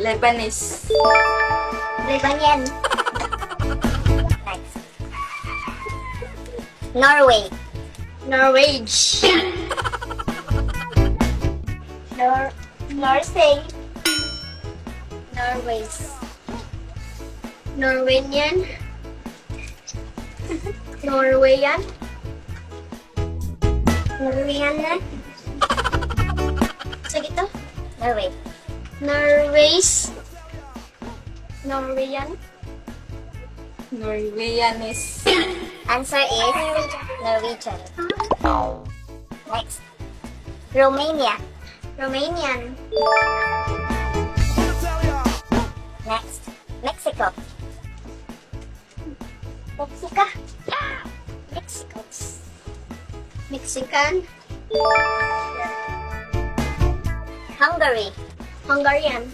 Lebanese. Lebanese. Next. Norway. Norwage. Norway. Norways. Norwegian. Norwegian. Norwegian. Sige to. Norway. Norways. Norwegian. Norwegianese. Answer is Norwegian. Next. Romania. Romanian. Next. Mexico. Mexica. Mexico. Mexican. Hungary. Hungarian.